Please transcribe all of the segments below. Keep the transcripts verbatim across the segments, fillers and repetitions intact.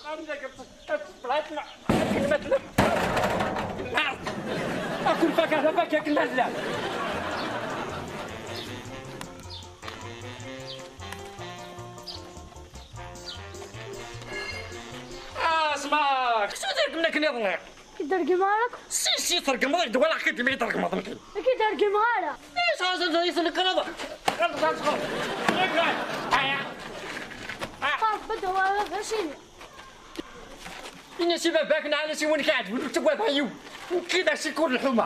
Akun faka, faka, faka, la, la. Ah, sma, ksu dirk mnek niḍni. Idergem ara akk. Si, si, tergmeḍ, d walaɣ-k-id mi tergmeḍ, nekk. Nekk idergem ara. Is, is, is, is, nekk ara. Aya. Ah. Ṭaf, bedda wara d acini. Ini-as i baba-k neɣ ini-as i win k-iɛeǧben, ur ttagad ara yiwen. Nekki d asikur n lḥuma.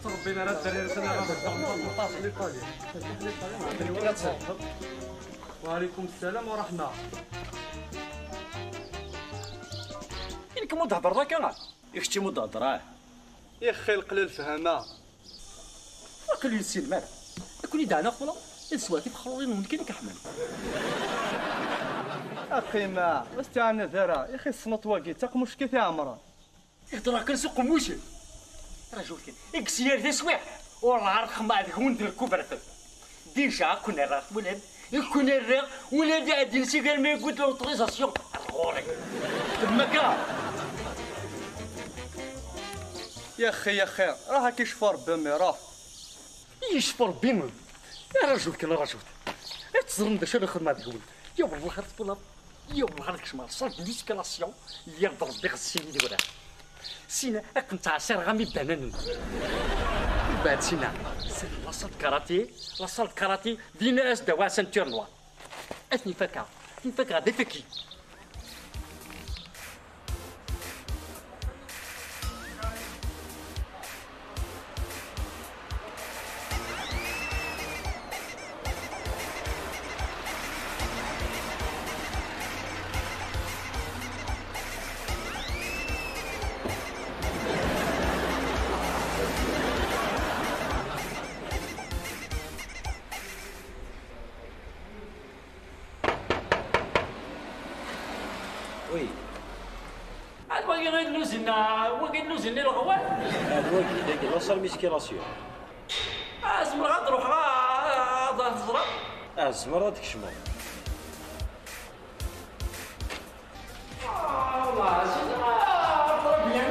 Ttṛebbin ara dderya-nsen ara ɣer ddar n Ṭaṭas n Iṭali. وعليكم السلام ورحمة. Nekk mu d-hedreḍ akka? I kečč mu d-hedreɣ? Ixxi leqla lefhama. Aql-i ur yessinem ara. Ad ken-id-ɛnaɣ fell-aɣ, ad sweɣ tifexrurin-nwen kan i k-ḥman. Aqima, ur s-ttɛanad ara, ixi ṣṣnut wagi, d taqmuct kan i t-iɛemren. Ihedder kan s uqemmuc. Rajut kan, i yesyer taswiɛt, ur ɛerqem deg-wen d lkubertel. Déjà, ad ken-rreɣ, twalam? Ad ken-rreɣ, ula d iɛeddi-nnes igar ma yewwi-d l'autorisation ar ɣur-i. Temmekra. Yaxi, yaxi, ruḥ ad k-icfu Rebbi, mmi, ruḥ. Yecfu Rebbi. Rajut kan, rajut. Ad teẓrem d acu ara xedmeɣ deg-wen. Ya wellah ar tfulaḍ. Ya wellah ad kecmeɣ salle de musculation, lliɣ d Rebbi ɣef sin idurar. Sina ad ken-ttɛaṣireɣ am ibananen. Mbeɛd sina, sina la salle de karaté, la salle de karaté, dinna as-d-awi ceinture noire. Ad ten-ifakkeɣ, ad ten-ifakkeɣ d ifaki. Oui. Ad wagi i d nnuzin, wagi d nnuzin n ileɣwan. Ad wagi, dagi, la salle musculation. Ah, zemreɣ ad ruḥeɣ, ah, ad ẓreɣ? Ah, tzemreḍ ad tkecmeḍ. Ah, والله، c'est, ah, très bien.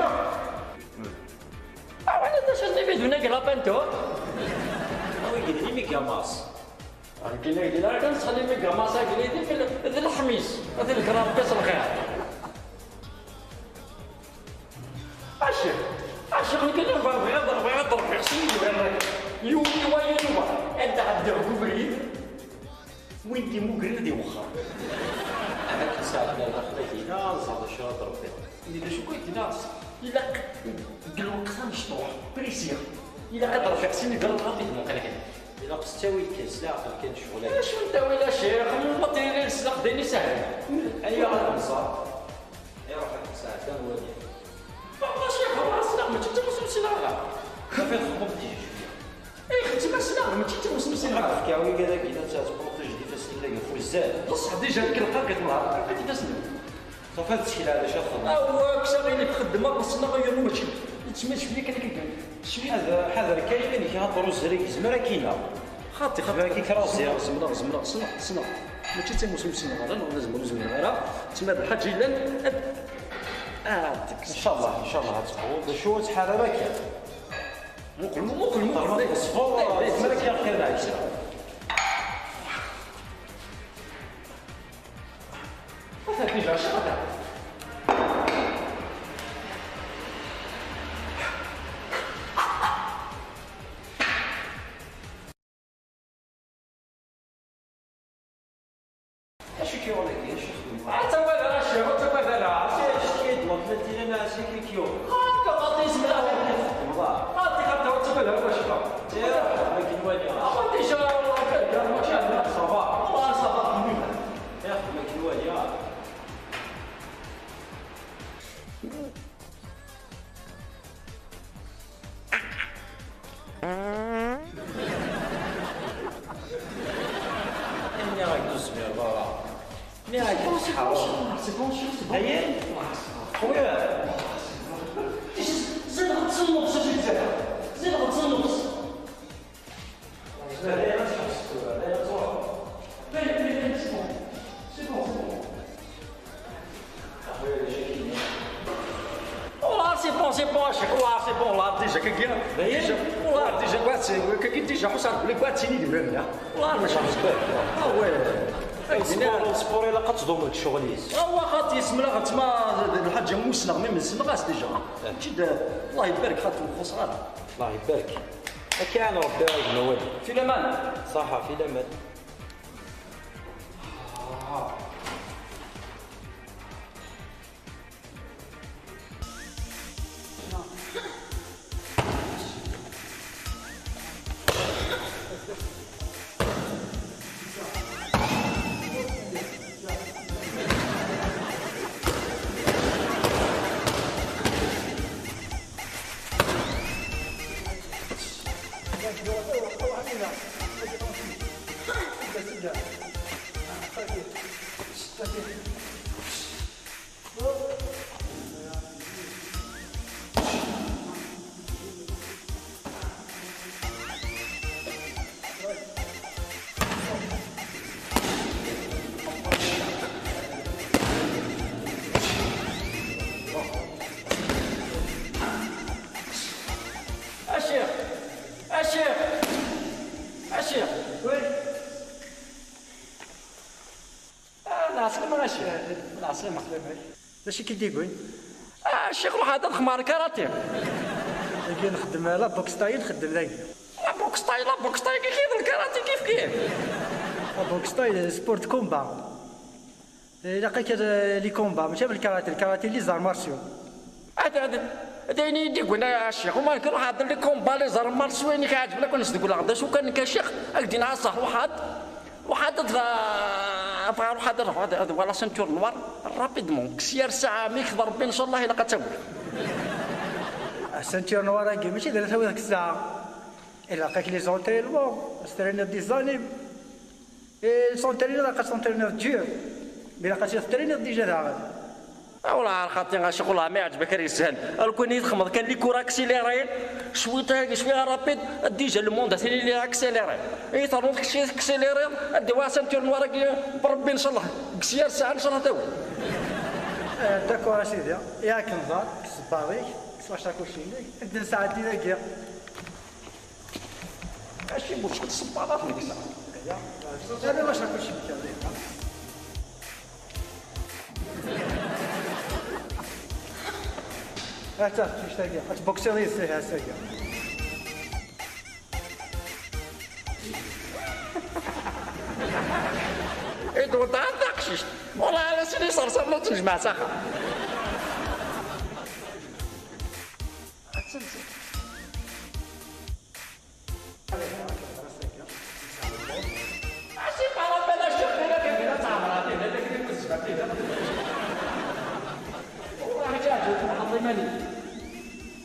Ah, وين هذا شنو اللي بدون قلب أنتو؟ Ah, wagi d les méga masses. Nekk la gla kan sxel imi gama sagli d leḥmis, d lkram, kas lxir. Acix, acix, nekk la bɣiɣ, bɣiɣ ad ṛebbiɣ sin yebran. Yiwen i wayen yuba, ad ɛeddiɣ deg ubrid, win d-imugren ad iwexxer. Ahat sɛeddaɣ daxel-agi, neɣ ẓer d acu ara d-ṛebbiɣ. Ini d acu kan, ilaq deg lweqt amecṭuḥ, pressé. Ilaq ad ṛebbiɣ sin yebran ɣer deg lweqt-agi. Ilaq s ttawil kan, s leɛqel kan, ccɣel-agi. Acu n ttawil a ccix? Ma tili leslaq d ayen isehlen. Ayya ad nẓer. Iruḥ ad nesɛedda nwali. Baba ccix, ɣur-s leslaq mačči d tamussni ara. Xafi txedmeḍ tijejbir. Ixeddem aslaɣ, mačči d tamussni ara. Tefka wigad-agi, la tettɛettqeḍ tijdi ifassen-nni ɣef uzzal. Bṣeḥ, déjà nekk lqaɣ deg tnehar, lqaɣ ifassen-nni. Safi ad ttekleɣ d acu ad xedmeɣ. Awa, kkes aɣilif, xeddem aṭas-nneɣ yernu mačči, yettmacbi kan akka kan. Ḥader, ḥader kan iman-ik, axaṭer uzzal-agi yezmer ad k-ineɣ. Xaṭi, xaṭi. Yezmer ad k-ikraẓi. Zemreɣ, zemreɣ, zemreɣ, ssneɣ, ssneɣ. Mačči d tamusni ara, neɣ d azemmer ur zmireɣ ara. Tma d lḥaǧa yellan, ad, ad tekkes. Incallah, incallah ad teqwuḍ. D acu ad tḥarar akka? Muqel, muqel, muqel. Ṣṣfur, yezmer ad k-yaɣ kra n lɛibsa. Ata déjà, acu ara Acu k-yuɣen dagi? Acu txedmeḍ? Ur ttagad ara, a ccix, ur ttagad ara. Acu k-id-ḍelmen tira, neɣ acu k-yuɣen? Xaṭi, xaṭi, zemreɣ ad k-xedmeɣ. Xaṭi, xaṭi, ur ttagad ara, a ccix. Ṭiya, ma k-nwali. Xaṭi, déjà, mačči ɛedda. Ça va. Wallah, ça va, kemmel. Ṭiya, ma k-nwali. Nniɣ-ak ur tezmireḍ ara. Nniɣ-ak ur tḥerreḍ. C'est bon, c'est bon, c'est bon. Ayen? Xwir. Zid ɣer nnefs, a Zid. Zid ɣer nnefs. Kaki déjà ḥusseɣ belli ad tini d mramla. Wallah mačči. Ah ouais. Sport, sport ilaq ad tḍumeḍ deg ccɣel-is. Awa xaṭi yesmel aɣ tma d lḥaǧa musneɣ mi mesleɣ-as déjà. Mačči d Allah ibarek xaṭi ur nxuṣṣer ara. Allah ibarek. Akka ɛan Rebbi a gma Wali. Fi laman. Ṣaḥa, fi laman. A ccix! A ccix! A ccix! Oui. Ah, lɛeslama a ccix. Lɛeslama. D acu i k-id-yewwin? Ah, ccix, ruḥ ad xedmeɣ lkarati. Dagi nxeddem la boxe taille, nxeddem dagi. La boxe taille, la boxe taille, kif kif, lkarati kif kif. La boxe taille, sport de combat. Ilaq-ak ad, les combats, mačči am lkarati, lkarati les arts martiaux. Ad, ad, d ayen i yi-d-yewwin a ccix, uma nekk ruḥ ad les combats, les arts martiaux, ayen i k-iɛeǧben akk ad nesdegleɣ, d acu kan nekk a ccix, ad k-d-iniɣ a ṣṣeḥ, ruḥ ad, ruḥ ad, ad, ad, ruḥ ad, ad, ad, wala ceinture noire, rapidement, kkes yir ssaɛa, mi k-d Rebbi, ncallah, ilaq ad tawiḍ. Ceinture noire-agi, mačči d ara tawiḍ deg ssaɛa. Ilaq-ak les entraînements, ad testriniḍ des années. Eh, les entraînements, ilaq ad testriniḍ dur. Ilaq ad testriniḍ déjà daɣen. Ah, wala ar xaṭi a ccix, wala ma iɛǧeb-ak ara yeshel. Ar kun i txedmeḍ kan les cours accélérés, cwiṭ agi, cwiṭ rapide, déjà le monde atan il est accéléré. I ternuḍ kečč accéléré, ad d-iwa ceinture noire-agi, Rebbi, ncallah. Kkes yir ssaɛa, ncallah, tawi. Eh, d'accord a sidi. Yak nẓar, kkes ṣṣebbaḍ-ik, kkes wacakuc-inek, ad d-nesɛeddi dagi. Acimi ur txeddmeḍ ṣṣebbaḍat deg-neɣ? Ala, maca kulci mekkaḍ. Ata teqcict-agi, ad tbukṣiḍ yid-s ihi ass-agi. I d-weddɛeḍ taqcict. Wala ala sin iṣerṣaren ur tt-nejmeɛ s axxam. Ad tt-nseɣ.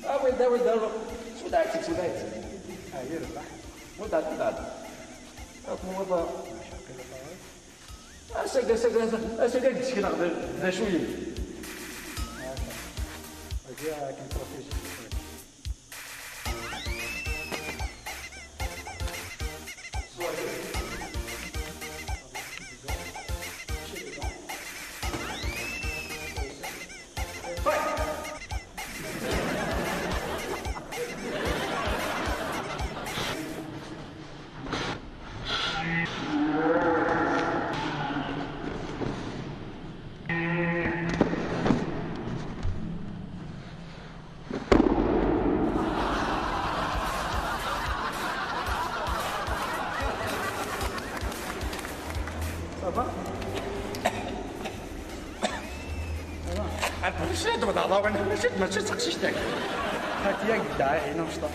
Awid, awid, awid. Sudayt, sudayt. Ah, yerbeḥ. Mudad, mudad. Akk mudad. Ass-agi, ass-agi, ass-agi ad d-sekneɣ d, d acu-yi. Agi akken stratégie. Ça va? Ɛad mačči d wadaḍ, mačči, mačči d taqcict-agi. Hati yak ddaɛ, ihi, amecṭuḥ.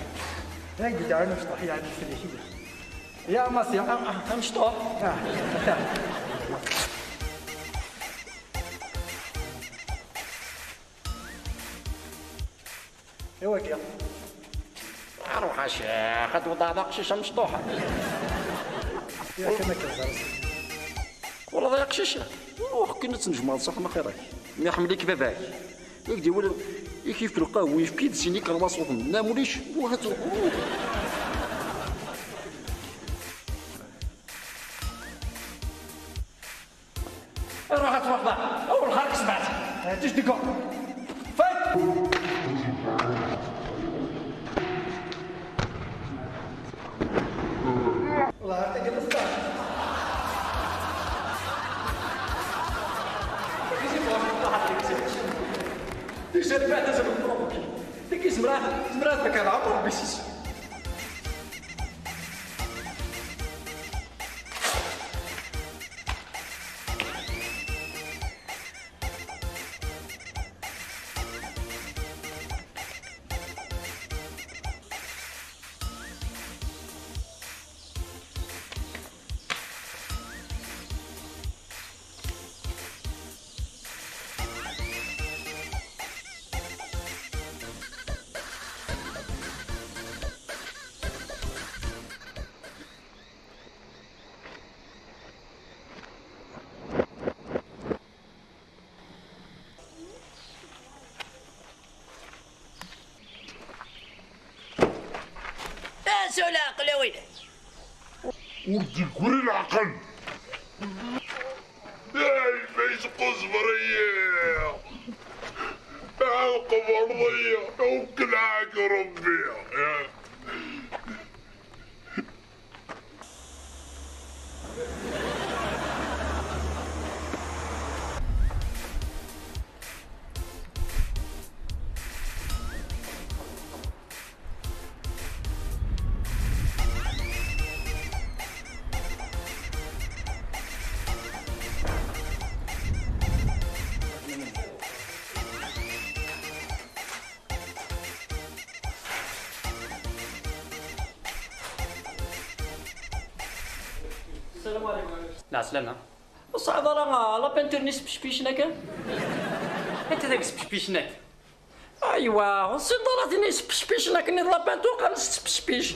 Yak ddaɛ, amecṭuḥ, yeɛni fell-ak. Ya Massi, am-, am-, amecṭuḥ. Ah. Iwagi. Aruḥ a ccix, ad d-tewḍeḍ d aqcic amecṭuḥ. Yak akken akka ẓer. Wala d aqcic. Ruḥ kan ad tnejmeḍ s axxam axir-ak. Mi iḥemmel-ik baba-k. I k-d-iwala, i k-yefk lqahwa, yefk-iyi-d sin ikerwaṣuten. Nna Mullic, ruḥ ad tewwet. Ruḥ ad tṛuḥeḍ, aw lxar ksbat. Tis degga. Fat. Dagi zemreɣ, zemreɣ ad fakeɣ leɛmer Rebbi s isem. Acu leɛqel a widak? Ur d-yeggri leɛqel. Ay, ma yesquzber-iyi! Ad qebreḍ-iyi! Wekleɣ-ak Rebbi! السلام عليكم. Lɛeslama. Ur tesɛiḍ ara la peinture-nni yespeckpicen akken? Anta dagi yespeckpicen akken? Aywa, ur tessineḍ ara tin yespeckpicen akken i la peinture, qqaren-as tettpecpic.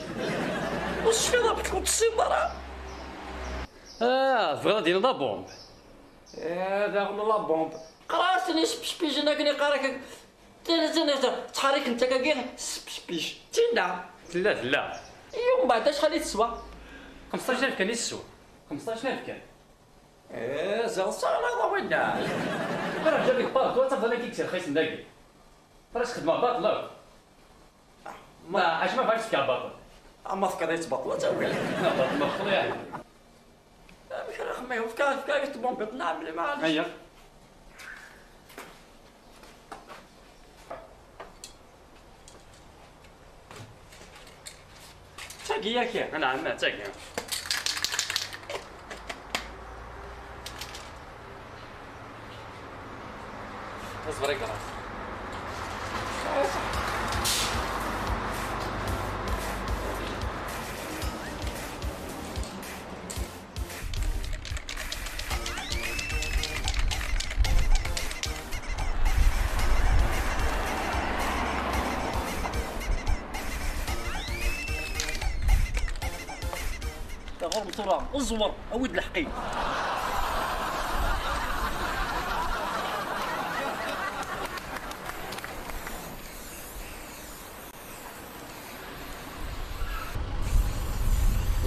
Ur tecfiḍ amek ur tessineḍ ara? Ah, tebɣiḍ ad d-tiniḍ la bombe? Eh, daɣen la bombe. Qqar-as tin yespeckpicen akken, iqqar-ak tin, tin, tin, ttḥerriken-tt akkagi, tettpecpic. Tinna. Tella, tella. Yumbeɛd acḥal i teswa? Xemseṭṭac alef kan i teswa. Xemseṭṭac alef kan. Eh, ziɣ tesɛiḍ aḍa winna. Ara ǧǧan deg park, tura tafḍal-agi deg tirxisen dagi. Tura s-xedmeɣ baṭel akk. Ma ɛac ma bɣiɣ s-fkeɣ baṭel. Ama tefkiḍ-itt baṭel, ad tawi. Na, baṭel ma txelli. Amek ara xemmeɣ? Fkeɣ, fkeɣ-ak tbumbiṭ, neɛmel, maɛlic. Aya. D tagi yaki? Anɛam, d tagi. Aẓber i yeɣran. Ɣur-m tura, ẓwer, awi-d leḥqi.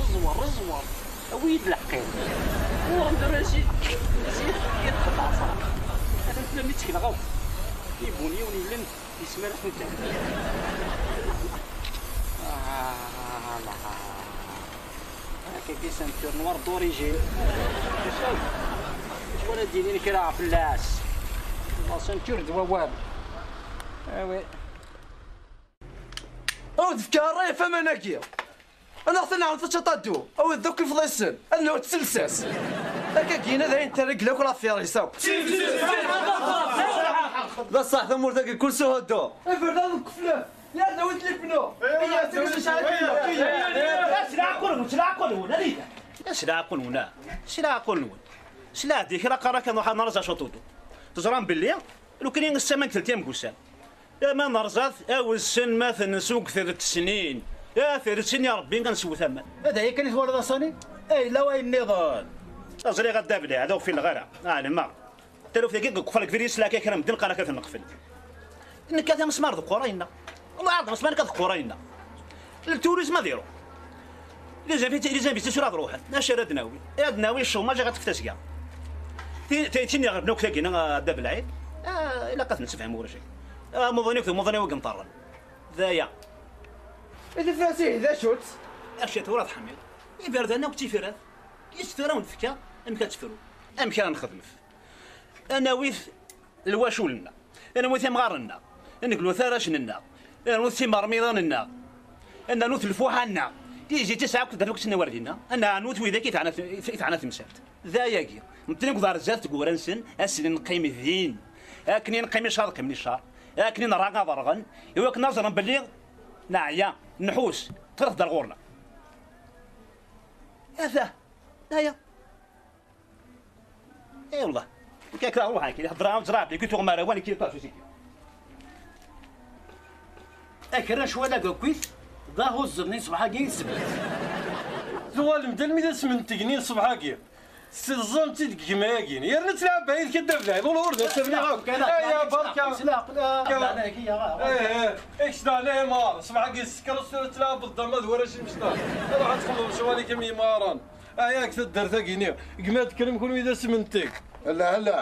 Ẓwer, ẓwer. Awi-yi-d leḥqi. Ur nderra zi-, zi-, zi-, zi-, zi-, zi-, ad neflam i ttekleɣ akk. Ibun yiwen yellan, yesmar-as netta. Ah, la. Hakagi ceinture noire d'origine. Acu ara d-yinin kra fell-as? La ceinture d wawal. Ah oui. Aw d-fkeɣ ṛṛay ɣef waman-agi. Ad naɣ-ten-nɛawen taččaṭ-adu. Aw d akk ifḍisen. Ad nɛud s lsas. Akkagi ad ayen terregel akk l'affaire-is akk. D ṣṣeḥ tamurt-agi kul s uhuddu. Iberdan deg uflaf. Yerna wi tlifnu. Iya, s leɛqul-nwen, s leɛqul-nwen, a. S leɛqul-nwen, a. S leɛdi kra qqar akka, nruḥ ad nerẓ acuṭuṭu. Teẓram belli lukan i ssama deg teltiyam n wussan. Ama nerẓa-t, a wissen ma tensugter d tesnin. A tersin ya Rebbi ad neswet aman. D aya kan i twalaḍ a Sani? Ay, la wayen nniḍen. Ẓriɣ a Dda Belɛid, ur fileɣ ara. Ɛelmeɣ. Taluft-agi deg uxxam deg Biri, yesla akka kra n medden qqaren akka tenqefl. Nekk ata mesmar d qura yenna. Lɛerḍ mesmar nekk d qura yenna. Le tourisme ad iruḥ. Les invi-, les investisseurs ad ruḥen. Acu ara d-nawi? Ad nawi chômage, ad tefk tasga. Ti-, ti-, tin iɣelben akk tagi, a Dda Belɛid. Ah, ilaq ad t-nessefhem ulac. Amuḍin akk d umuḍin-iw i yenṭerren. D aya. I tifrat-ih d acu-tt? Acu tura tḥemmel? Iberdan akk d tifrat. Yes tura wen-d-fkeɣ amek ad tefru. Amek ara nexdmet? Ad nawi lwacul-nneɣ, ad nawi timɣar-nneɣ, Ad neglut arrac-nneɣ, ad nernu timermiḍin-nneɣ, ad nernu lfuḥa-nneɣ, tizi tesɛa akked rruk-nsen iwerdin-a, ad nernu widak i teɛna, i teɛna temsalt. D ayagi, neṭṭni deg uḍar zdat tgura-nsen, ass-nni neqqim din, akken i neqqim i ccer, qqim i ccer, akken i nerra aḍerɣen, i wakken ad ẓren belli neɛya, nḥus, ṭṭret-d ar ɣur-neɣ. Ata, aya. اي والله. كاك راه روحك اللي حضرها وتراب اللي كنت مره وين كي طاش وسيكي. Akerrac wala gakit, d ahuẓẓer-nni ṣṣbeḥ-agi i tebda. Tuɣalem d almi d asmenteg-nni ṣṣbeḥ-agi. Tezẓem-tt-id deg gma-agi. Yerna tlɛab ɛid kadda bla. Ula ur d asabli akk. Aya, barka. Slaq, slaq, la. Ka- Ih, ih. Ikes daɣen ay mar. Ṣṣbeḥ-agi s tkerrust ur tlɛabeḍ d ama d warrac imecṭaḥ. Ruḥ ad txedmeḍ ccɣel-ik am yimɣaren. Aya deg taddart-agi-nni. Gma d-kkrem kunwi d asmenteg. Ala, ala.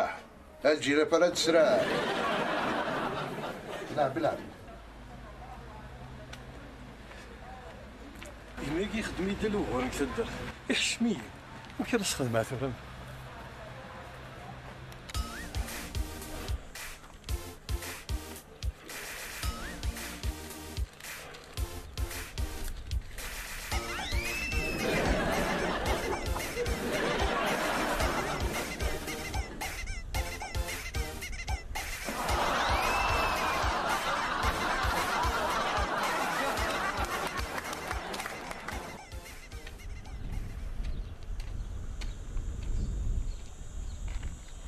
Lǧiraf ara d-sraɛ. Lɛeb, lɛeb. Gma-agi ixeddem-iyi-d ala ugur deg taddart. Iḥcem-iyi. Amek ara s-xedmeɣ tura?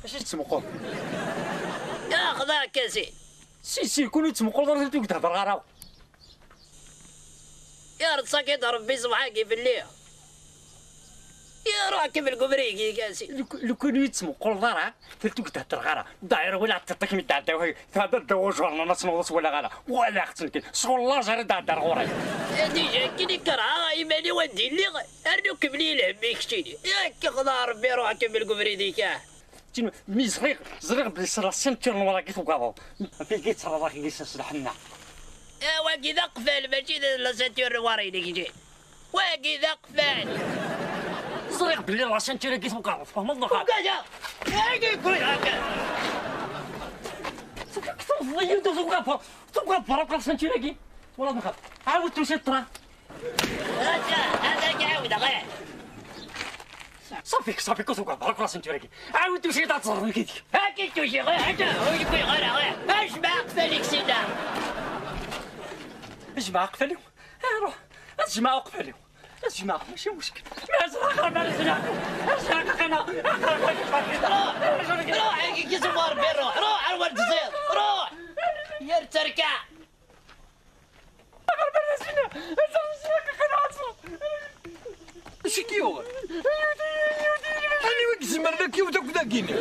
Acu tettmuquleḍ? Axḍa kasi. Si, si, kun ur tettmuquleḍ ara, ur k-d-hedreɣ ara. Yerẓ-ak-id Rebbi ṣṣbeḥ-agi fell-i. Iruḥ kemmel deg ubrid-ik a Sidi. Luk-, lukan ur yi-d-tettmuquleḍ ara, ur k-d-heddreɣ ara. Dayer wala tiṭ-ik mi d-tɛedda, thedda ddaw ujernan ad tnuḍ ur s-walaɣ ara. Walaɣ-tt nekkin, sɣur laẓ ara d-thedder ɣur-i. Dija akken i kerheɣ iman-iw anda i lliɣ, rnu kemmel i lhemm-ik keččini. Yak ixḍa Rebbi, ruḥ kemmel deg ubrid-ik, ah. Tin, mi ẓriɣ, ẓriɣ belli s la ceinture n wara i tugadeḍ. Ɣef wagi i tterraḍ akk-agi s lḥenna. Ah, wagi d aqfal, mačči d la ceinture n wara-inek, ǧi. Wagi d aqfal. Ẓriɣ belli la ceinture-agi tugadeḍ, tfehmeḍ neɣ xaṭi? Ugadeɣ! Agi kul haka! Tugadeḍ, tugadeḍ, tugadeḍ la ceinture-agi. Twalaḍ neɣ xaṭi? Ɛawed tusiḍ ṭra. Hada, hada i ɛawdeɣ, eh. صافي، صافي، كنت نقعد برك راسي نتوركي. عاود توشي تاع تصرف كيدي. هاكي توشي، غير حاجة، هو يقول غير، غير. اش مع قفالك سيدا؟ اش مع قفالي؟ اه، روح. اش مع قفالي؟ اش مع، ماشي مشكل. ما زال آخر ما نزل. اش مع قفالي؟ روح، روح، كي زوار بين روح، روح على ولد الزير، روح. يا التركة. Acu i k-yuɣen? Anwa i izemren ad k-yewwet akk dagi-nni?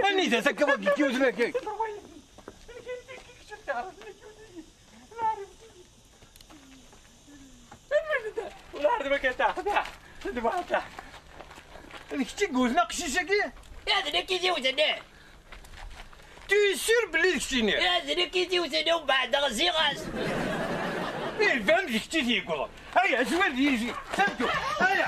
Anida-t akka wagi k-yewwten akka? D kečč i yewwten aqcic-agi? Ya, d nekk i t-yewwten. Tu es sûr belli d keččini? Ya, d nekk i t-yewwten, umbeɛd ɣziɣ-as. Iban d kečč i t-yewwḍen. Aya, zwir d yiji. Aya, aya.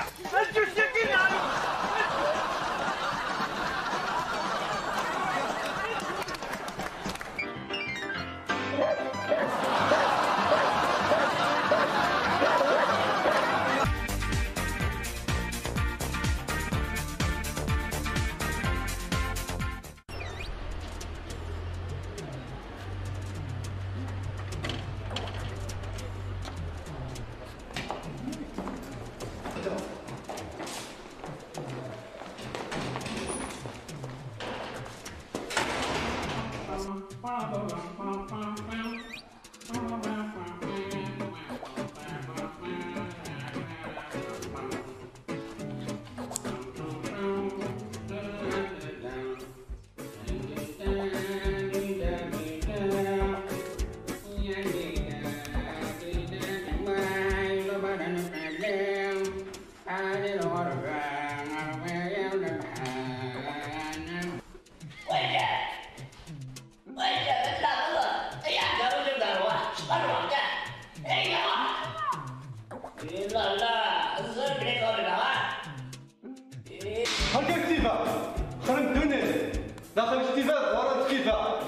هكا اكتفاء. خرم الدنيا. داخل اكتفاء، ورا اكتفاء.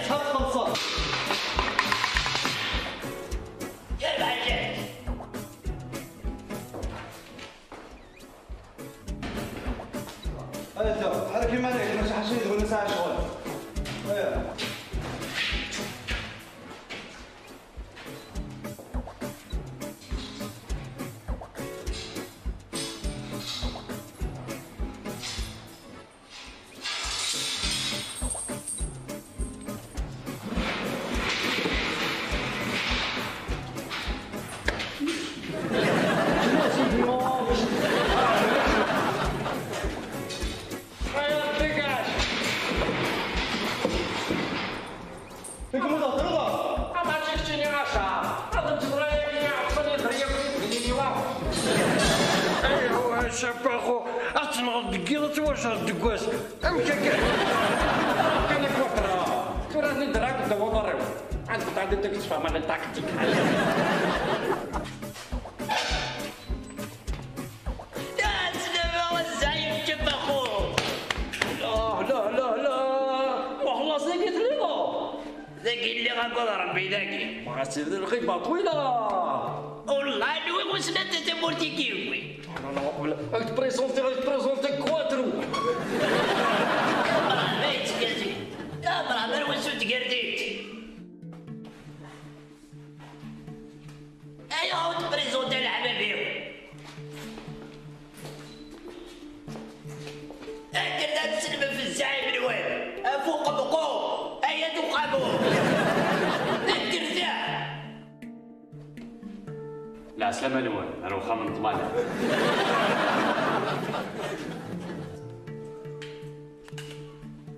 شحال تخلصها؟ Ḥerrek iman-ik, ma sɛa ccɣel. Deg ma thedreḍ? Ama d keččini a Caɛar, ad neǧǧeḍ rray-agi iɛeṭṭel yeḍher yakk deg yiniwa. Aywa a Capaxu, ad tenɣeḍ deg yiḍ, ad twacreḍ deg wass. Amek akka? Kan akk waqila. Tura ad nedder akk ddaw uḍar-iw. Ad tɛeddi deg tfehma n taktik. Ah, la, la, la. Muḥlaẓ dagi telliḍ? Dagi lliɣ akked Rebbi dagi. Ɣas d lɣiba ṭwila. Wallah, nwiɣ wissen anta tamurt i k-yewwi. Non, non, qbel ad k-tprésentiɣ, ad k-tprésentiɣ quattro. Bravo, yettgazi. Ya bravo, ar wass n tgerdit. Ayɣer ur tprésentiḍ ara leḥbab-iw? Kkret ad tselbem f zzaɛim-nwen, af uqemqum, ay at uqamu! Kkret-a! Lɛeslama-nwen, ar uxxam n ṭṭmana.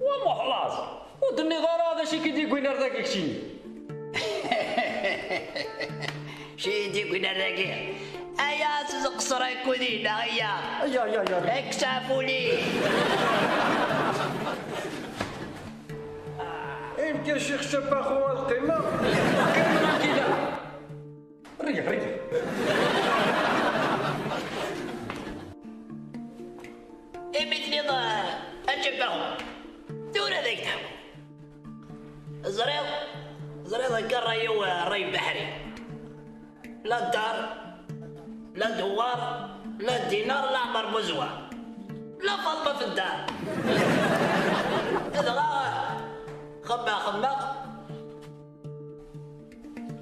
Wa Muḥlaẓ, ur d-tenniḍ ara d acu i k-id-yewwin ar dagi keččini? Acu i yi-d-yewwin ar dagi? Aya, s-, s-, qṣer akked-i, neɣ aya? Aya, aya, aya. Kkes afuli! Imkir Ccix Capaxu ad qqimeɣ, qqimeɣ akila. Rrigel, rrigel. Imi tenniḍ, ah, a Capaxu, tura ad ak-d-ḥkuɣ. Ẓriɣ, ẓriɣ akka rray-iw, ah, rray beḥri. La ddeṛ, la dewwaṛ, la dinar, la Ɛmer Buzwa, la Faṭma f ddeṛ. Dɣa xemmeɣ, xemmeɣ.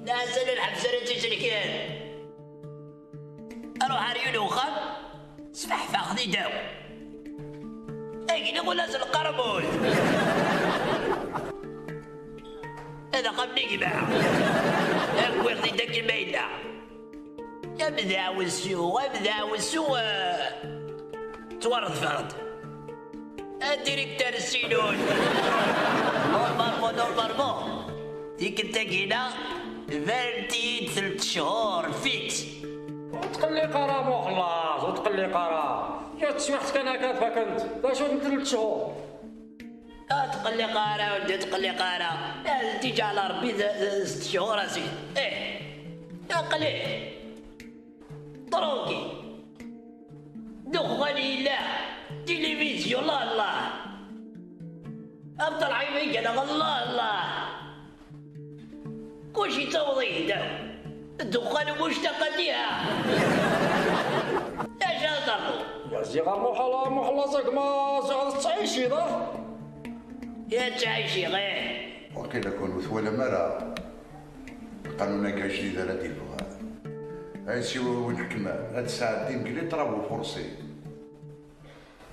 Nɛassa lḥebs ara tt-iselken. Aruḥ ar yun uxxam, sfeḥfex di daw. Agni ula s lqermud. Ad axxam n gma. Wwiɣ-t-id akken ma yella. Amdeɛwessu, amdeɛwessu, eh, ttwareḍfeɣ-d. Adirikter Sinun. Normalement, normalement, tikkelt-agi-na, banent-iyi-d telt cchur, fixe. Ur tqelliq ara, Muḥlaẓ, ur tqelliq ara. Ya teswiḥt kan akka fakent. D acu n telt cchur? Ur tqelliq ara, ur tqelliq ara. Déjà la Rebbi d, d, d sett cchur, a sidi. Eh, aql-ik. Drogue. Ddexxan yella. Tilivizyu, Allah, Allah. Abṭal Ɛiba i gganeɣ, Allah, Allah. Kullec yettaweḍ-iyi-d. Ddexxan muctaq liha. D acu ara ternuḍ? Ziɣ a Muḥal, a Muḥal, a Zagma, ziɣ tettɛiciḍ, ah? Ya ttɛiciɣ, ih. Waqila kun ur twalam ara. Lqanun-agi ajdid ara d-yeffeɣ. Ay siwa win ḥekmen, ad tesɛeddim deg les travaux forcés.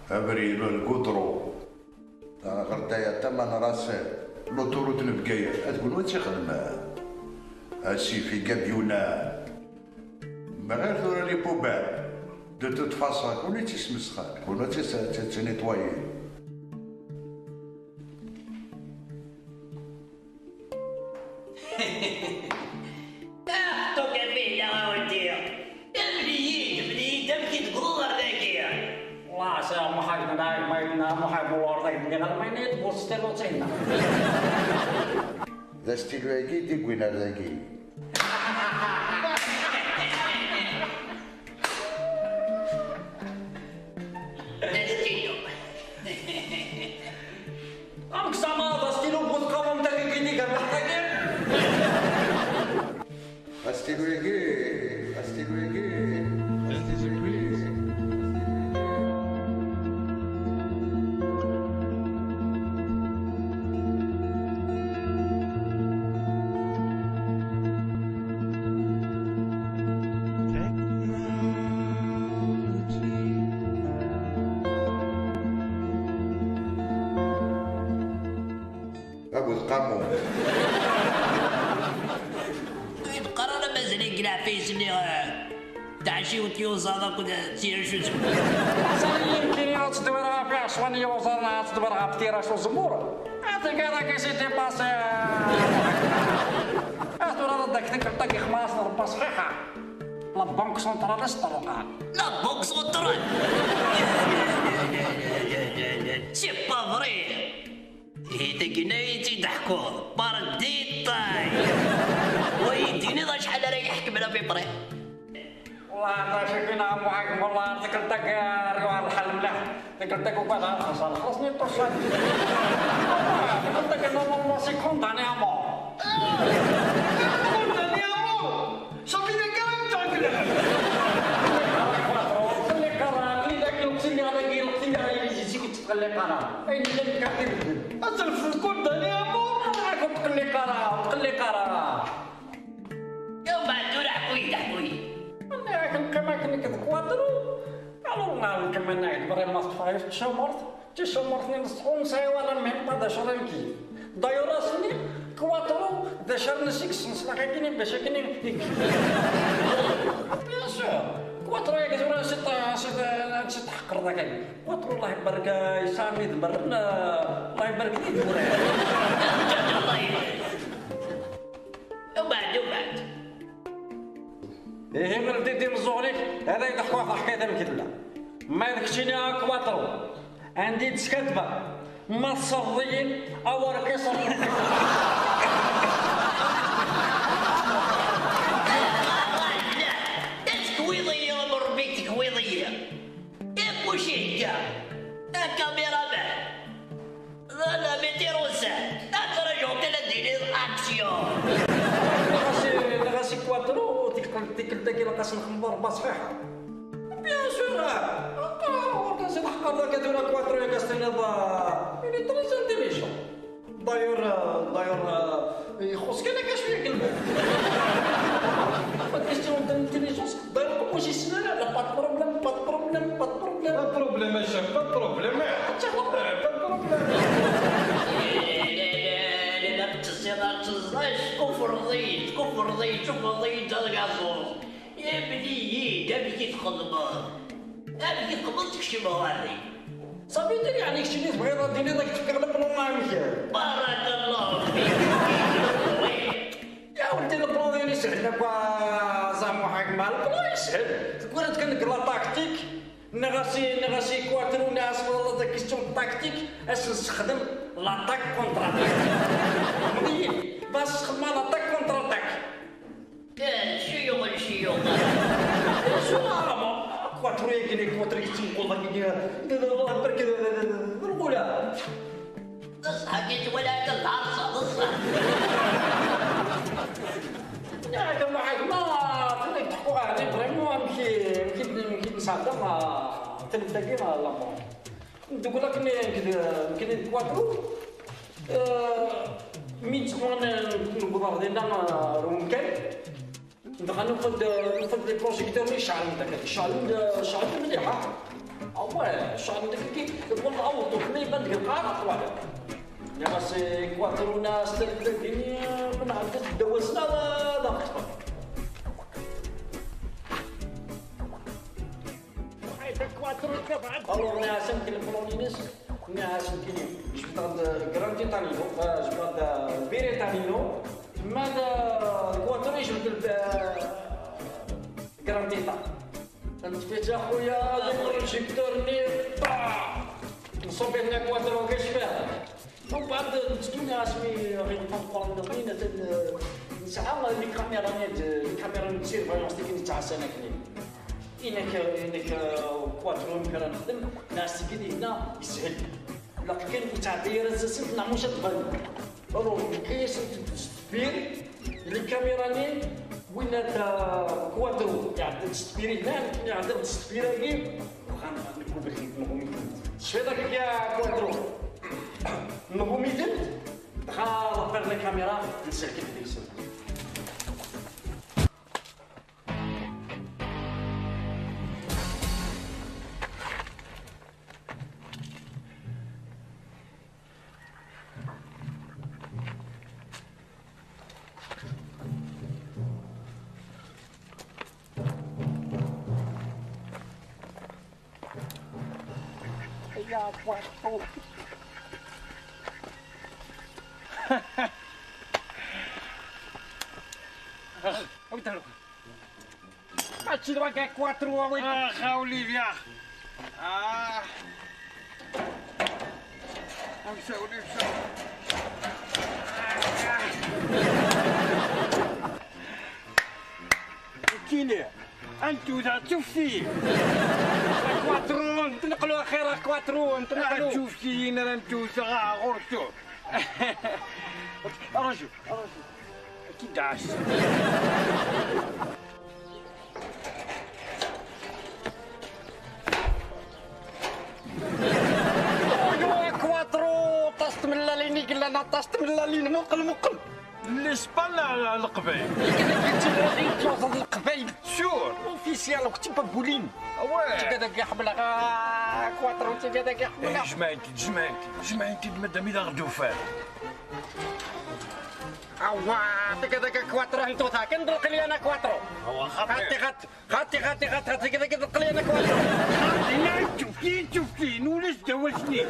Abrid, lgudru, ɣer daya tama n Rasen, l'autoroute n Bgayet, ad kunwi ad tt-ixedmen. Asif, igabyuna. Ma ɣir tura les poubelles, de toute façon, kunwi ad tt-ismesxer, kunwi ad tt-, tt-, tt-nettoyer. Ah, ṭuka fih la a waddi. Mel-iyi-d, mel-iyi-d amek i d-tewwḍeḍ ɣer dagi. Wallah, a Si Muḥ, ma yenna, ma yenna Muḥ, ma ur d-nniɣ, ma yenna-yi-d bu stilu d tinna. D astilu-agi i d-iwwin ar dagi. D astilu. Amek zɛama d astilu bu tqawamt-agi i d-iger lḥeqq-agi? Astilu-agi, astilu-agi, astilu-agi. Ur yi-d-qqar ara mazal-ik deg leɛfayes-nni, eh, tɛaciwt yuẓaḍ akked, eh, tiracus. Aẓal yimkini ad tedwireḍ ɣef iɛecwan yuẓaḍ neɣ ad tedwireḍ ɣef tirac uzemmur. Ad tgiḍ akka si dipasi. Ad turareḍ deg tikkelt-agi xmas n Rebbi ṣṣḥiḥa. La Banque Centrale s ṭṭerqa. La Banque Centrale. C'est pas vrai. Ihi tagina i tt-id-teḥkuḍ, par détail. Wa yi-d-tiniḍ acḥal ara yi-ḥekmen à peu près. Wallah, d acu kan, a Muḥ Ḥakem, wallah, tikkelt-agi riwa lḥal mliḥ. Tikkelt-agi ugadeɣ ad xeṣreɣ, xeṣni ṭṭuṣan. Wallah, tikkelt-agi normalement c'est condamné à mort. Condamné à mort. Safi d akken ay yettɛeggiḍ. Tqelliq ara, akken i d akken ur ttiliɣ dagi, ur ttiliɣ yid-s i yettqelliq ara. Ayen yellan nekk ad t-ibeddel. Ad terfed condamné à mort. Ur tqelliq ara, ur tqelliq ara. Yawm Ɛeddur, ḥku-yi-d, ḥku-yi-d. Nniɣ-ak neqqim akken nekk d Quattro. Alors, nniɣ-ak ma-, ma teṭṭfeḍ yiwet n tcamart, ticamart-nni n ṣṣḥu ur nesɛi ara même pas d acu ara nkeyyef. D'ailleurs, ass-nni, Quattro d acu ara nesseks neṣlaḥ akkin bac akkin i, i. Bien sûr, Quattro yak tura ansi t-, ansi t-, ansi tḥeqqreḍ akka. Quattro, Allah ibarek, yesɛa mi d-merren, Allah ibarek di d-urar. Umbeɛd, umbeɛd. Ihi, ldi-d imeẓẓuɣen-ik, ad ak-d-ḥkuɣ taḥkayt amek tella. Ma d keččini a Quattro, anda i d-skaddbeɣ, ma tṣerḍeḍ-iyi, awer k-iṣerḍ. Tekwiḍ-iyi, am Rebbi tekwiḍ-iyi. Yak kuci hegga. Akamiraman. D la metteur en scène. Atrajuɣ kan ad d-tiniḍ action. Nniɣ-as i, nniɣ-as i Quattro, tikkelt, tikkelt-agi ilaq-as nexmeḍ rebba ṣḥiḥa. Bien sûr, ah. Ur as-iḥeqqer akka tura Quattro yak as-tiniḍ, ah, il est très intelligent. D'ailleurs, euh, d'ailleurs, euh, ixuṣ kan akka cwiya deg lmal. Pas de question d'intelligence. D'ailleurs, comme moi, j'y suis là, là, pas de problème, pas de problème, pas de problème. Pas de problème, chef, pas de problème. Pas de problème. Ur teẓẓiḍ, ur teẓẓiḍ, tkufreḍ-iyi, tkufreḍ-iyi, tkufreḍ-iyi d agaẓuẓ. Ibni-yi-d amek i txedmeḍ. Amek i txedmeḍ tkecmeḍ ɣer-i? Safi, d yeɛni keččini tebɣiḍ ad d-tiniḍ ad k-d-fkeɣ le plan amek? Barakallahu fik. Ya weldi, le plan-inu yeshel akk, a Zamuḥ, a gma, le plan yeshel. Teggariḍ kan deg la tactique. Nniɣ-as i, nniɣ-as i Quattro, nniɣ-as, la question tactique, ad s-nessexdem l'attaque contre-attaque. Tfehmeḍ-iyi? Bas, sexdem l'attaque contre-attaque. Eh, ciyuɣ, ciyuɣ. Acu ara ma, Quattro-agi, Quattro-agi, d timqulḍa-agi, d, d, Allah ibarek, d, d, d, d lɣula. D ṣṣeḥ, agi twala akka d lɛerṣa, d ṣṣeḥ. Yak a Muḥ Ḥakem, ma tura i d-teḥkuḍ ɣer-i, vraiment, amek i, amek i d, amek i d-nesɛedda, ma, tikkelt-agi, ma, la mort. Deg ula akken nekk d, nekk d Quattro, eh, mi d-ttɣuman, eh, newweḍ ɣer dinna, eh, ɣer umkan, dɣa nufa-d, nufa-d les projecteurs-nni ceɛlen-d akka, ceɛlen-d, ceɛlen-d mliḥ, ah. Ah ouais, ceɛlen-d akka, wala awḍen-d, ma iban deg lqaɛa ɣer twala. Nniɣ-as i Quattro, nniɣ-as, tikkelt-agi, ma nɛedda-d ddaw-asen, ad, ad aɣ-ṭṭfen. Alors, nniɣ-as amek le plan-ines, nniɣ-as nekkini, jebdeɣ-d Grand Titanino, euh, jebdeɣ-d, euh, Berettanino, ma d, euh, Quattro yejbed-d, euh, Grand Titan. Nṭef-it a xuya, les projecteurs-nni, ṭah! Nṣubb-iten a Quattro, kečč fiha. Mbeɛd, nettduni asmi ɣ-yenṭeq Meqqran-nni, atan, eh, nesɛa les caméras-nni, les caméras de surveillance, tigi nettɛassan akkenni. Inek, inek, eh, Quattro, amek ara nexdem? Neɣ sigi dinna yeshel. Ilaq kan ur tɛeddi ara tasent neɣ muc ad tban. Alors, yefka-yasent-d s deffir, les caméras-nni, winna ta Quattro iɛedda-d s deffir-i, la, nekk iɛedda-d s deffir-agi, bɣan nekk ubrid nɣum-itent. Tecfiḍ akka ya Quattro? Nɣum-itent, dɣa nḍebber les caméras, nserked deg-sent. Awi-d ɣer-, ad tili wagi quattro, awi-d. Ax a Olivia. Ah. Amsa Olivia. Kini. Antu da tufti. Quattro, nqlu axir quattro, nqlu. Tufti, nara ntu, ɣur-tu. Arju, arju. Ad k-id-ɛass. Quattro, aṭas tmellalin i yellan, aṭas tmellalin, muqel, muqel. L'Espagne, Leqbayel. Kifkif yettili ɣer Leqbayel. Sûr. Officiel, u kečč babulin. Ouais. Tigad-agi ḥemmleɣ, ah, quattro, tigad-agi ḥemmleɣ. Eh, jemɛent-id, jemɛent-id, jemɛent-id, madam, i d aɣ-d-ufan. Awa, tigad-agi quattro, hentu takin, d lqelyan a quattro. Awa, xaṭi. Xaṭi, xaṭi. Xaṭi, xaṭi, xaṭi, xaṭi, kda, kda, qliɣ-ak waṭu. Xaṭi, nɛid tuftin, tuftin, ulac ddaw-asni.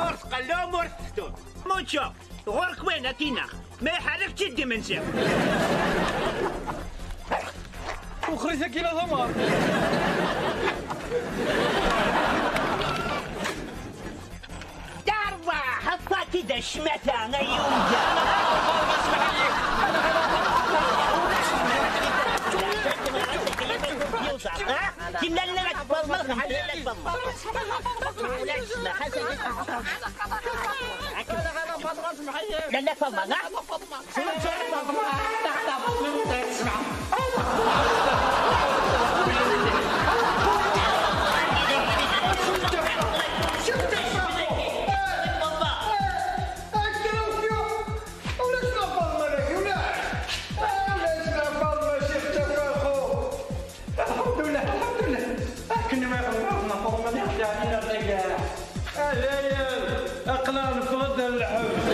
Ur tqellum, ur tetteddu. Muččo, ɣur-k wayen ad k-ineɣ. Ma iḥerrek-tt-id imensi. Wexxer-it akkin a tamar. Tarwa, ḥeṭṭa-k-id a ccmata, ay yunga. Tinna llan ad tfeḍmeḍ, lḥal llan ad tfeḍmeḍ. Lalla Faḍma, neɣ? الحمد لله، الحمد لله. أكن ما يغمضنا فرمان يحكي علينا الرجال. أهلين، أقلع الفرد الحوش.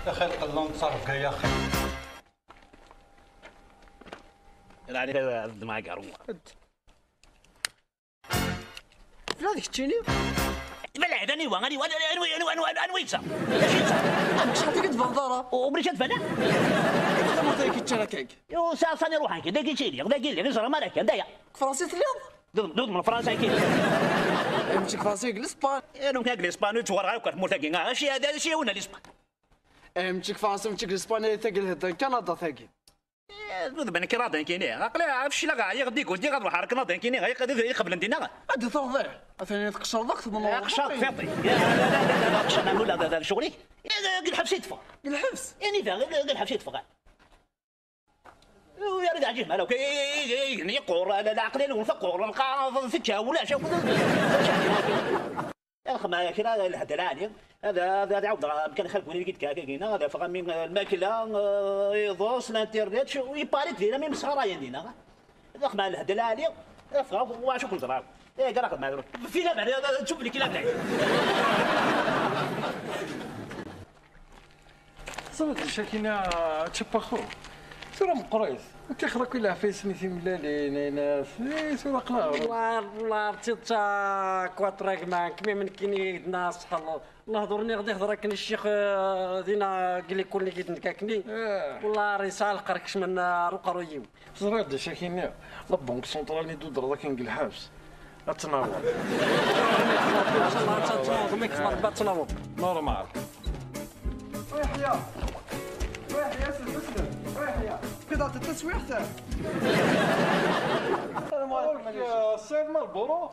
يا أخي، القلة متصرف يا أخي. يعني هذا ما قالوا. Tella d keččini? Belɛid, aniwa, aniwa, aniwa, aniwa, aniwa, aniwa yettaɣ? Acu yettaɣ? Amek, acḥal tagi tbanḍ ara? Ubrik ad fana? Anta tamurt ay k-yeččan akka-agi? Yo, sa, sani ruḥ akka, dagi ttiliɣ, dagi lliɣ, iẓra mara kan, daya. Deg Fransa i telliḍ? Dud, dud, من فرنسا كي. Eh, mačči deg Fransa, deg Lispan. Eh, donc, deg Lispan, ur ttwaraɣ akk ar tmurt-agi. Ah, acu, acu, acu, acu, Lispan. Eh, mačči deg Fransa, mačči deg Lispan, eh, tagi lhedda n Kanada, tagi. Eh, d ben kraḍ nekkini. Aql-i fecleɣ, ɛyiɣ, d iguddi, ad ruḥeɣ ar kraḍ nekkini. Iqeblen dinna. Ad d-truḥeḍ, eh? Atan tqecreḍ akk tmennuḍ. Aqcer tiṭ-ik. La, la, la, la, aqcer, ma ula d, d, d ccɣel-ik. Eh, deg lḥebs i teffeɣ. Deg lḥebs? Anida, deg lḥebs i teffeɣ. Ur yeɛjib ara. Yeqqur, leɛqel-inu teqqur, lqaɛa tečča, ulac akk. Axma kra lhedra ɛli, ad, ad, ad ɛawdeɣ amkan xalkun i d-kak-agi-na, ad afeɣ ami lmakla, eh, iḍes, l'internet, iparit dinna, mi msɣarayen dinna. Axma lhedra ɛli, afeɣ, wacu kun-ẓraɣ. Eh, gara xedma, fi la bari, tublik la bari. Ẓriɣ d acu akkin a Čapaxu. Tura meqqrit. Ttixer akk i leɛfayes-nni timellalin, aynas. Eh, tura aql-aɣ. Wala, wala, tita, quattro gma, kmi nekkini d-nna ṣṣeḥ. Lehdur-nni ɣ-d-ihder akken ccix, eh, dina deg likul-nni i d-nekk akkenni. Eh. Wala, yesɛa lqer kecmen, eh, ar uqerruy-iw. Teẓriḍ d acu akkin-nni? La banque centrale-nni d-udreḍ akken deg lḥebs. Ad tnaweḍ. Inchallah, ad tnaweḍ, ma yekfa Rebbi ad tnaweḍ. Normal. ويحيى، ويحيى، سلم، سلم، ويحيى. كذا تتسويح سهل. السلام عليكم. أوك، السيد مالبورو.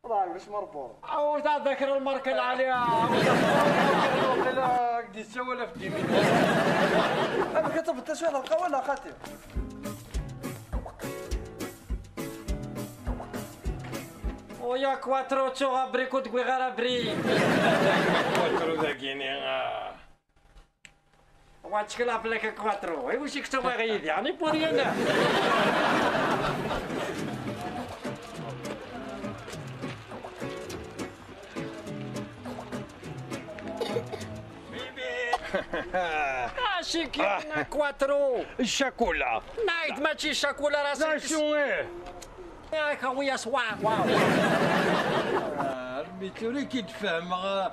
والله مش مربور. عاود ذاكر الماركة العالية، عاود ذاكر الماركة العالية، قد يسوى ألف ديمين. أما كتب التسويح القوي لا خاطر. ويا كواترو تشوغا بريكو دقوي غير بري. كواترو ذاكيني، آه. واتشكل أبلك كواترو. إي وش يكتب غيدي؟ يعني بوريانا. Acu kan, quattro. Ccakula. Nayd, mačči ccakula, rah. D acu, ih? Yak, a wi aswaɛ, waw. Ah, Rebbi tura i k-id-fehmeɣ, ah,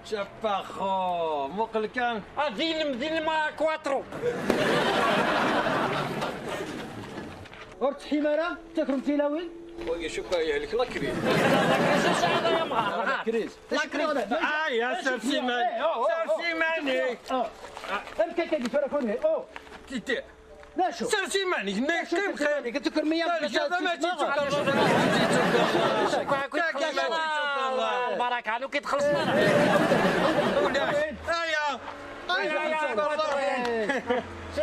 Chaparro, muqel kan. Ah, d ilem, d ilem, ah, quattro. Ur tettḥim ara, takrem tilawin? Wagi cukka yehlek la crise. La crise, a yemɣar, la crise. Ah, ya, sers iman-, sers iman-ik. Amek akka di tura kunhi? Oh. Titi. D acu? Sers iman-ik, nnek qqim xir. Terǧaḍ ma tittukerḍ. Lbaraka, anu ki txellṣeḍ ara. Ulac. Aya. Aya, aya.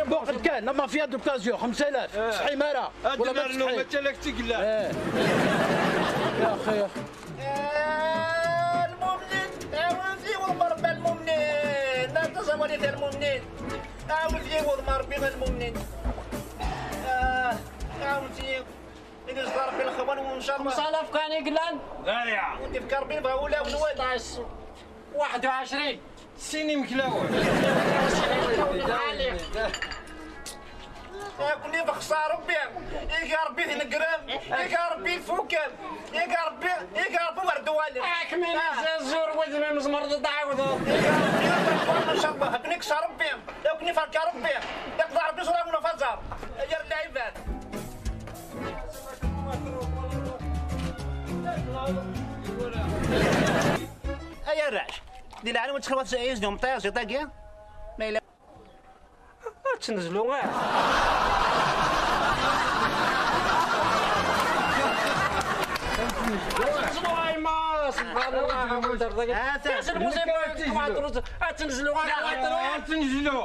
Muqel kan, la mafia d'occasion, xemsa alaf, ur tettsetḥim ara. Ad nernu, mačči ala kečč i yellan. Eh. Ya axi. المؤمنين، أعوذ والله رب المؤمنين، لا تصوري في المؤمنين. أعوذ والله رب المؤمنين. آه، أعوذ. إذا صار في الخبر وإن شاء الله. Xemsa alaf kan i yellan? Aya. وأنت في كربين بغا ولا ونوال. خمسطاش. واحد وعشرين. Sin imeklawen. Akni bexṣa Rebbi, iga Rebbi tineggren, iga Rebbi ifuken, iga Rebbi, iga Rebbi wer d-walem. Akmi nezzer wudem imezmer d tɛawdeḍ. Iga Rebbi wer d-walem, ncallah. Akni ksa Rebbi, akni ferka Rebbi, iqḍa Rebbi ẓra wna faẓar. Ay ar lɛibad. Ay arrac, di leɛnwa ttxil-wen, ad s-, ad s-d-yumṭiẓ iṭ-agi. Ma yella. Ad tt-nezlu, ah. Ad tt-nezlu, ay ma, subhanallah, ad tt-nezlu. Ad tt-nezlu, ay ma. Ad tt-nezlu.